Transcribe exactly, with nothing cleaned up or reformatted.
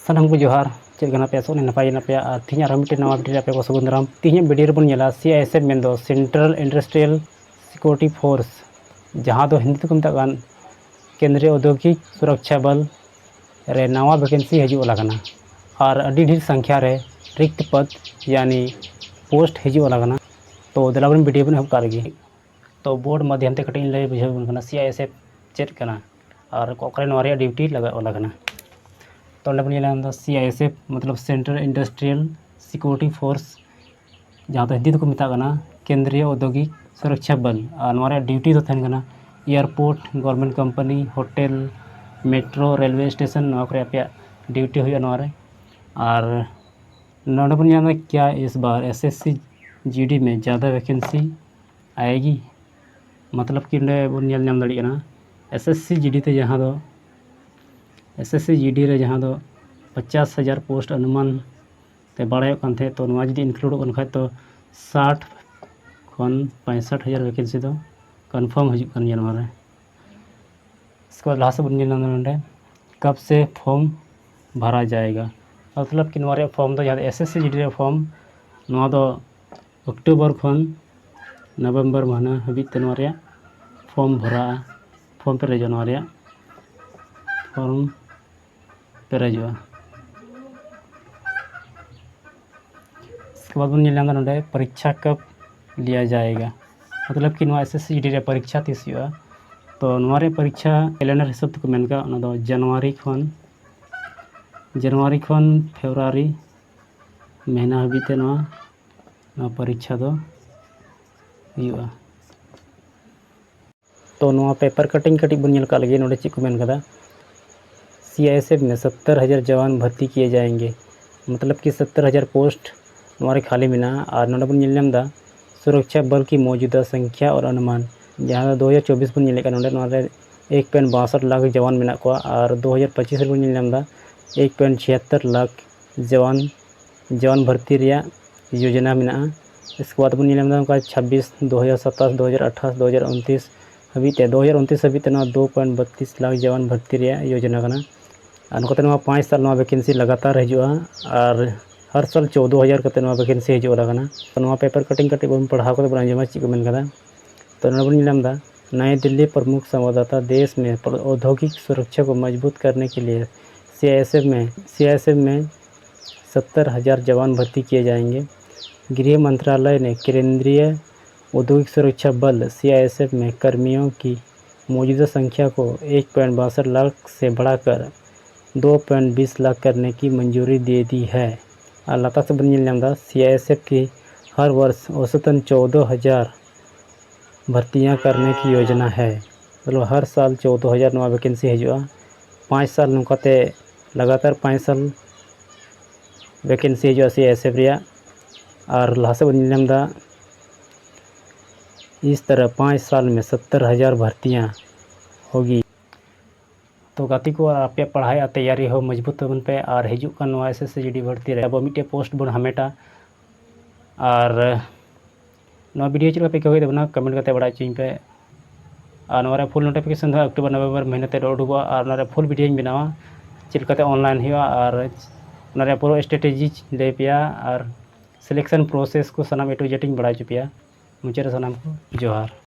ᱥᱟᱱᱟᱢ ᱠᱚ ᱡᱚᱦᱟᱨ᱾ ᱪᱮᱫ ᱞᱮᱠᱟ ᱢᱮᱱᱟᱜ ᱯᱮᱭᱟ? ᱟᱥᱚᱜ ᱠᱟᱱᱟᱹᱧ ᱱᱟᱯᱟᱭ ᱜᱮ ᱢᱮᱱᱟᱜ ᱯᱮᱭᱟ᱾ ᱟᱨ ᱛᱮᱦᱮᱧᱟᱜ ᱟᱨᱦᱚᱸ ᱢᱤᱫᱴᱮᱱ ᱱᱟᱣᱟ ᱵᱷᱤᱰᱤᱭᱳ ᱨᱮ ᱟᱯᱮ ᱠᱚ ᱥᱟᱹᱜᱩᱱ ᱫᱟᱨᱟᱢ᱾ ᱛᱮᱦᱮᱧᱟᱜ ᱵᱷᱤᱰᱤᱭᱳ ᱨᱮᱵᱚᱱ ᱧᱮᱞᱟ ᱥᱤ ᱟᱭ ᱮᱥ ᱮᱯᱷ ᱢᱮᱱᱫᱚ Central Industrial Security Force, ᱡᱟᱦᱟᱸ ᱫᱚ ᱦᱤᱱᱫᱤ ᱛᱮᱠᱚ ᱢᱮᱛᱟᱜ ᱠᱟᱱ ᱠᱮᱱᱫᱨᱤᱭᱚ ᱳᱫᱭᱳᱜᱤᱠ ᱥᱩᱨᱚᱠᱪᱷᱟ ᱵᱚᱞ ᱨᱮ ᱱᱟᱣᱟ ᱵᱷᱮᱠᱮᱱᱥᱤ ᱦᱤᱡᱩᱜ ᱞᱟᱹᱜᱤᱫ ᱠᱟᱱᱟ᱾ ᱟᱨ ᱟᱹᱰᱤ ᱰᱷᱮᱨ ᱥᱚᱝᱠᱷᱟ ᱨᱮ ᱨᱤᱠᱛ ᱯᱚᱫᱽ ᱭᱟᱱᱤ ᱯᱳᱥᱴ ᱦᱤᱡᱩᱜ ᱞᱟᱹᱜᱤᱫ ᱠᱟᱱᱟ᱾ ᱛᱚ ᱫᱮᱞᱟ ᱵᱚᱱ ᱵᱷᱤᱰᱤᱭᱳ ᱵᱚᱱ ᱮᱦᱚᱵ ᱠᱟᱜ ᱞᱮᱜᱮ᱾ ᱛᱚ ᱵᱳᱨᱰ ᱢᱟᱫᱽᱫᱷᱚᱢ ᱛᱮ ᱠᱟᱹᱴᱤᱡ ᱤᱧ ᱞᱟᱹᱭ ᱵᱩᱡᱷᱟᱹᱣ ᱵᱚᱱ ᱠᱟᱱᱟ ᱥᱤ ᱟᱭ ᱮᱥ ᱮᱯᱷ ᱪᱮᱫ ᱠᱟᱱᱟ ᱟᱨ ᱚᱠᱟᱨᱮ ᱱᱚᱣᱟ ᱨᱮᱭᱟᱜ ᱰᱤᱭᱩᱴᱤ ᱞᱟᱜᱟᱣ ᱞᱟᱹᱜᱤᱫ ᱠᱟᱱᱟ᱾ ᱛᱚ ᱚᱸᱰᱮ ᱵᱚᱱ ᱧᱮᱞ ᱧᱟᱢ ᱮᱫᱟ ᱥᱤ ᱟᱭ ᱮᱥ ᱮᱯᱷ ᱢᱚᱛᱞᱚᱵ ᱥᱮᱱᱴᱨᱟᱞ ᱤᱱᱰᱟᱥᱴᱨᱤᱭᱟᱞ ᱥᱤᱠᱩᱨᱤᱴᱤ ᱯᱷᱳᱨᱥ, ᱡᱟᱦᱟᱸ ᱫᱚ ᱦᱤᱱᱫᱤ ᱛᱮᱠᱚ ᱢᱮᱛᱟᱜ ᱠᱟᱱᱟ ᱠᱮᱱᱫᱨᱤᱭᱚ ᱳᱫᱭᱳᱜᱤᱠ ᱥᱩᱨᱚᱠᱪᱷᱟ ᱵᱚᱞ᱾ ᱟᱨ ᱱᱚᱣᱟ ᱨᱮᱭᱟᱜ ᱰᱤᱭᱩᱴᱤ ᱫᱚ ᱛᱟᱦᱮᱱ ᱠᱟᱱᱟ airport, government company, hotel, metro, railway station, ᱱᱚᱣᱟ ᱠᱚᱨᱮ ᱟᱯᱮᱭᱟᱜ ᱰᱤᱭᱩᱴᱤ ᱦᱩᱭᱩᱜᱼᱟ ᱱᱚᱣᱟ ᱨᱮ᱾ ᱟᱨ ᱱᱚᱰᱮ ᱵᱚᱱ ᱧᱟᱢᱟ ᱠᱮᱭᱟ ᱤᱥ ᱵᱟᱨ ᱮᱥ ᱮᱥ ᱥᱤ ᱡᱤ ᱰᱤ ᱢᱮ ᱡᱟᱫᱟ ᱵᱷᱮᱠᱮᱱᱥᱤ ᱟᱭᱮᱜᱤ, ᱢᱚᱛᱞᱚᱵ ᱠᱤ ᱱᱚᱰᱮ ᱵᱚᱱ ᱧᱮᱞ ᱧᱟᱢ ᱫᱟᱲᱮᱭᱟᱜ ᱠᱟᱱᱟ ᱮᱥ ᱮᱥ ᱥᱤ ᱡᱤ ᱰᱤ ᱛᱮ ᱡᱟᱦᱟᱸ ᱫᱚ ᱮᱥ ᱮᱥ ᱥᱤ ᱡᱤ ᱰᱤ ᱨᱮ ᱡᱟᱦᱟᱸ ᱫᱚ ᱯᱚᱪᱟᱥ ᱦᱟᱡᱟᱨ ᱯᱳᱥᱴ ᱚᱱᱩᱢᱟᱱ ᱛᱮ ᱵᱟᱲᱟᱭᱚᱜ ᱠᱟᱱ ᱛᱟᱦᱮᱸᱫ, ᱛᱚ ᱱᱚᱣᱟ ᱡᱩᱫᱤ ᱤᱱᱠᱞᱩᱰᱚᱜ ᱠᱟᱱ ᱠᱷᱟᱡ ᱛᱚ ᱥᱟᱴ ᱠᱷᱚᱱ ᱯᱚᱸᱭᱥᱚᱴ ᱦᱟᱡᱟᱨ ᱵᱷᱮᱠᱮᱱᱥᱤ ᱫᱚ ᱠᱚᱱᱯᱷᱟᱨᱢ ᱦᱤᱡᱩᱜ ᱠᱟᱱ ᱜᱮᱭᱟ ᱱᱚᱣᱟ ᱨᱮ᱾ ᱤᱥᱠᱮ ᱵᱟᱫ ᱞᱟᱦᱟ ᱥᱮᱫ ᱵᱚᱱ ᱧᱮᱞ ᱧᱟᱢᱟ ᱱᱚᱰᱮ ᱠᱟᱵ ᱥᱮ ᱯᱷᱚᱨᱢ ᱵᱷᱟᱨᱟ ᱡᱟᱭᱮᱜᱟ, ᱢᱚᱛᱞᱚᱵ ᱠᱤ ᱱᱚᱣᱟ ᱨᱮᱭᱟᱜ ᱯᱷᱚᱨᱢ ᱫᱚ ᱡᱟᱦᱟᱸ ᱫᱚ ᱮᱥ ᱮᱥ ᱥᱤ ᱡᱤ ᱰᱤ ᱨᱮᱭᱟᱜ ᱯᱷᱚᱨᱢ, ᱱᱚᱣᱟ ᱫᱚ ᱚᱠᱴᱳᱵᱚᱨ ᱠᱷᱚᱱ ᱱᱚᱵᱷᱮᱢᱵᱚᱨ ᱢᱟᱹᱦᱱᱟᱹ ᱦᱟᱹᱵᱤᱡ ᱛᱮ ᱱᱚᱣᱟ ᱨᱮᱭᱟᱜ ᱯᱷᱚᱨᱢ ᱵᱷᱚᱨᱟᱜᱼᱟ, ᱯᱷᱚᱨᱢ ᱯᱮᱨᱮᱡᱚᱜᱼᱟ, ᱱᱚᱣᱟ ᱨᱮᱭᱟᱜ ᱯᱷᱚᱨᱢ ᱯᱮᱨᱮᱡᱚᱜᱼᱟ᱾ ᱤᱥᱠᱮ ᱵᱟᱫ ᱵᱚᱱ ᱧᱮᱞ ᱧᱟᱢ ᱮᱫᱟ ᱱᱚᱰᱮ ᱯᱚᱨᱤᱠᱠᱷᱟ ᱠᱟᱵ ᱞᱤᱭᱟ ᱡᱟᱭᱮᱜᱟ, ᱢᱚᱛᱞᱚᱵ ᱠᱤ ᱱᱚᱣᱟ ᱮᱥ ᱮᱥ ᱥᱤ ᱡᱤ ᱰᱤ ᱨᱮᱭᱟᱜ ᱯᱚᱨᱤᱠᱠᱷᱟ ᱛᱤᱥ ᱦᱩᱭᱩᱜᱼᱟ᱾ ᱛᱚ ᱱᱚᱣᱟ ᱨᱮᱭᱟᱜ ᱯᱚᱨᱤᱠᱠᱷᱟ ᱠᱮᱞᱮᱱᱰᱟᱨ ᱦᱤᱥᱟᱹᱵ ᱛᱮᱠᱚ ᱢᱮᱱ ᱠᱟᱜ, ᱚᱱᱟ ᱫᱚ ᱡᱟᱱᱩᱣᱟᱨᱤ ᱠᱷᱚᱱ ᱡᱟᱱᱩᱣᱟᱨᱤ ᱠᱷᱚᱱ ᱯᱷᱮᱵᱽᱨᱩᱣᱟᱨᱤ ᱢᱟᱹᱦᱱᱟᱹ ᱦᱟᱹᱵᱤᱡ ᱛᱮ ᱱᱚᱣᱟ, ᱱᱚᱣᱟ ᱯᱚᱨᱤᱠᱠᱷᱟ ᱫᱚ ᱦᱩᱭᱩᱜᱼᱟ᱾ ᱛᱚ ᱱᱚᱣᱟ ᱯᱮᱯᱟᱨ ᱠᱟᱴᱤᱝ ᱠᱟᱹᱴᱤᱡ ᱵᱚᱱ ᱧᱮᱞ ᱠᱟᱜ ᱞᱮᱜᱮ, ᱱᱚᱰᱮ ᱪᱮᱫ ᱠᱚ ᱢᱮᱱ ᱠᱟᱫᱟ᱾ ᱥᱤ ᱟᱭ ᱮᱥ ᱮᱯᱷ ᱢᱮ ᱥᱚᱛᱛᱚᱨ ᱦᱟᱡᱟᱨ ᱡᱟᱣᱟᱱ ᱵᱷᱟᱨᱛᱤ ᱠᱤᱭᱮ ᱡᱟᱭᱮᱸᱜᱮ, ᱢᱚᱛᱞᱚᱵ ᱠᱤ ᱥᱚᱛᱛᱚᱨ ᱦᱟᱡᱟᱨ ᱯᱳᱥᱴ ᱱᱚᱣᱟ ᱨᱮ ᱠᱷᱟᱹᱞᱤ ᱢᱮᱱᱟᱜᱼᱟ᱾ ᱟᱨ ᱱᱚᱰᱮ ᱵᱚᱱ ᱧᱮᱞ ᱧᱟᱢ ᱮᱫᱟ ᱥᱩᱨᱚᱠᱪᱷᱟ ᱵᱚᱞ ᱠᱤ ᱢᱚᱡᱩᱫᱟ ᱥᱚᱝᱠᱷᱭᱟ ᱟᱨ ᱚᱱᱩᱢᱟᱱ, ᱡᱟᱦᱟᱸ ᱫᱚ ᱫᱩ ᱦᱟᱡᱟᱨ ᱪᱚᱵᱵᱤᱥ ᱵᱚᱱ ᱧᱮᱞᱮᱫ ᱠᱟᱱᱟ, ᱱᱚᱰᱮ ᱱᱚᱣᱟ ᱨᱮ ᱮᱠ ᱯᱚᱭᱮᱱᱴ ᱵᱟᱥᱚᱴ ᱞᱟᱠᱷ ᱡᱟᱣᱟᱱ ᱢᱮᱱᱟᱜ ᱠᱚᱣᱟ᱾ ᱟᱨ ᱫᱩ ᱦᱟᱡᱟᱨ ᱯᱚᱸᱪᱤᱥ ᱨᱮᱵᱚᱱ ᱧᱮᱞ ᱧᱟᱢ ᱮᱫᱟ ᱮᱠ ᱯᱚᱭᱮᱱᱴ ᱪᱷᱤᱭᱟᱛᱛᱚᱨ ᱞᱟᱠᱷ ᱡᱟᱣᱟᱱ, ᱡᱟᱣᱟᱱ ᱵᱷᱟᱨᱛᱤ ᱨᱮᱭᱟᱜ ᱭᱳᱡᱚᱱᱟ ᱢᱮᱱᱟᱜᱼᱟ᱾ ᱤᱥᱠᱮ ᱵᱟᱫ ᱵᱚᱱ ᱧᱮᱞ ᱧᱟᱢ ᱮᱫᱟ ᱱᱚᱝᱠᱟ ᱪᱷᱟᱵᱵᱤᱥ, ᱫᱩ ᱦᱟᱡᱟᱨ ᱥᱟᱛᱟᱥ, ᱫᱩ ᱦᱟᱡᱟᱨ ᱟᱴᱷᱟᱥ, ᱫᱩ ᱦᱟᱡᱟᱨ ᱩᱱᱛᱤᱥ ᱦᱟᱹᱵᱤᱡ ᱛᱮ, ᱫᱩ ᱦᱟᱡᱟᱨ ᱩᱱᱛᱤᱥ ᱦᱟᱹᱵᱤᱡ ᱛᱮ ᱱᱚᱣᱟ ᱫᱩ ᱯᱚᱭᱮᱱᱴ ᱵᱟᱛᱤᱥ ᱞᱟᱠᱷ ᱡᱟᱣᱟᱱ ᱵᱷᱟᱨᱛᱤ ᱨᱮᱭᱟᱜ ᱭᱳᱡᱚᱱᱟ ᱠᱟᱱᱟ᱾ ᱟᱨ ᱱᱚᱝᱠᱟᱛᱮ ᱱᱚᱣᱟ ᱯᱟᱸᱪ ᱥᱟᱞ ᱱᱚᱣᱟ ᱵᱷᱮᱠᱮᱱᱥᱤ ᱞᱟᱜᱟᱛᱟᱨ ᱦᱤᱡᱩᱜᱼᱟ᱾ ᱟᱨ ᱦᱟᱨ ᱥᱟᱞ ᱪᱳᱫᱽᱫᱳ ᱦᱟᱡᱟᱨ ᱠᱟᱛᱮ ᱱᱚᱣᱟ ᱵᱷᱮᱠᱮᱱᱥᱤ ᱦᱤᱡᱩᱜ ᱠᱟᱱᱟ᱾ ᱛᱚ ᱱᱚᱣᱟ ᱯᱮᱯᱟᱨ ᱠᱟᱹᱴᱤᱡ ᱠᱟᱹᱴᱤᱡ ᱵᱚᱱ ᱯᱟᱲᱦᱟᱣ ᱠᱟᱛᱮ ᱵᱚᱱ ᱟᱸᱡᱚᱢᱟ ᱪᱮᱫ ᱠᱚ ᱢᱮᱱ ᱠᱟᱫᱟ᱾ ᱛᱚ ᱱᱚᱰᱮ ᱵᱚᱱ ᱧᱮᱞ ᱧᱟᱢ ᱮᱫᱟ, नई दिल्ली। प्रमुख संवाददाता। देश में औद्योगिक सुरक्षा को मजबूत करने के लिए सीआईएसएफ में सीआईएसएफ में सत्तर हज़ार जवान भर्ती किए जाएंगे। गृह मंत्रालय ने केंद्रीय औद्योगिक सुरक्षा बल सीआईएसएफ में कर्मियों की मौजूदा संख्या को एक पॉइंट बासठ लाख से बढ़ाकर दो पॉइंट बीस लाख करने की मंजूरी दे दी है। ᱟᱨ ᱞᱟᱛᱟᱨ ᱥᱮᱫ ᱵᱚᱱ ᱧᱮᱞ ᱧᱟᱢ ᱮᱫᱟ, सीआईएसएफ की हर वर्ष औसतन चौदह हज़ार भर्तियां करने की योजना है। मतलब हर साल चौदह हज़ार ᱱᱚᱣᱟ ᱵᱷᱮᱠᱮᱱᱥᱤ ᱦᱤᱡᱩᱜᱼᱟ᱾ ᱯᱟᱸᱪ ᱥᱟᱞ ᱱᱚᱝᱠᱟᱛᱮ ᱞᱟᱜᱟᱛᱟᱨ ᱯᱟᱸᱪ ᱥᱟᱞ ᱵᱷᱮᱠᱮᱱᱥᱤ ᱦᱤᱡᱩᱜᱼᱟ ᱥᱤ ᱟᱭ ᱮᱥ ᱮᱯᱷ ᱨᱮᱭᱟᱜ᱾ ᱟᱨ ᱞᱟᱦᱟ ᱥᱮᱫ ᱵᱚᱱ ᱧᱮᱞ ᱧᱟᱢ ᱮᱫᱟ, इस तरह पाँच साल में सत्तर हज़ार भर्तियां होगी। ᱛᱚ ᱜᱟᱛᱮ ᱠᱚ, ᱟᱯᱮᱭᱟᱜ ᱯᱟᱲᱦᱟᱣ ᱟᱨ ᱛᱮᱭᱟᱨᱤ ᱦᱚᱸ ᱢᱚᱡᱽᱵᱩᱛ ᱛᱟᱵᱚᱱ ᱯᱮ ᱟᱨ ᱦᱤᱡᱩᱜ ᱠᱟᱱ ᱱᱚᱣᱟ ᱮᱥ ᱮᱥ ᱥᱤ ᱡᱤ ᱰᱤ ᱵᱷᱚᱨᱛᱤ ᱨᱮ ᱟᱵᱚ ᱢᱤᱫᱴᱮᱡ ᱯᱳᱥᱴ ᱵᱚᱱ ᱦᱟᱢᱮᱴᱟ᱾ ᱟᱨ ᱱᱚᱣᱟ ᱵᱷᱤᱰᱤᱭᱳ ᱪᱮᱫ ᱞᱮᱠᱟ ᱯᱮ ᱟᱹᱭᱠᱟᱹᱣ ᱠᱮᱫ ᱛᱟᱵᱚᱱᱟ, ᱠᱚᱢᱮᱱᱴ ᱠᱟᱛᱮ ᱵᱟᱲᱟᱭ ᱦᱚᱪᱚᱧ ᱯᱮ᱾ ᱟᱨ ᱱᱚᱣᱟ ᱨᱮ ᱯᱷᱩᱞ ᱱᱳᱴᱤᱯᱷᱤᱠᱮᱥᱚᱱ ᱫᱚ ᱚᱠᱴᱳᱵᱚᱨ ᱱᱚᱵᱷᱮᱢᱵᱚᱨ ᱢᱟᱹᱦᱱᱟᱹ ᱛᱮ ᱩᱰᱩᱠᱚᱜᱼᱟ᱾ ᱟᱨ ᱚᱱᱟ ᱨᱮ ᱯᱷᱩᱞ ᱵᱷᱤᱰᱤᱭᱳᱧ ᱵᱮᱱᱟᱣᱟ, ᱪᱮᱫ ᱞᱮᱠᱟᱛᱮ ᱚᱱᱞᱟᱭᱤᱱ ᱦᱩᱭᱩᱜᱼᱟ ᱟᱨ ᱚᱱᱟ ᱨᱮᱭᱟᱜ ᱯᱩᱨᱟᱹ ᱥᱴᱨᱮᱴᱮᱡᱤᱧ ᱞᱟᱹᱭ ᱟᱯᱮᱭᱟ ᱟᱨ ᱥᱤᱞᱮᱠᱥᱚᱱ ᱯᱨᱚᱥᱮᱥ ᱠᱚ ᱥᱟᱱᱟᱢ ᱮ ᱴᱩ ᱡᱮᱰ ᱤᱧ ᱵᱟᱲᱟᱭ ᱦᱚᱪᱚ ᱯᱮᱭᱟ᱾ ᱢᱩᱪᱟᱹᱫ ᱨᱮ ᱥᱟᱱᱟᱢ ᱠᱚ ᱡᱚᱦᱟᱨ᱾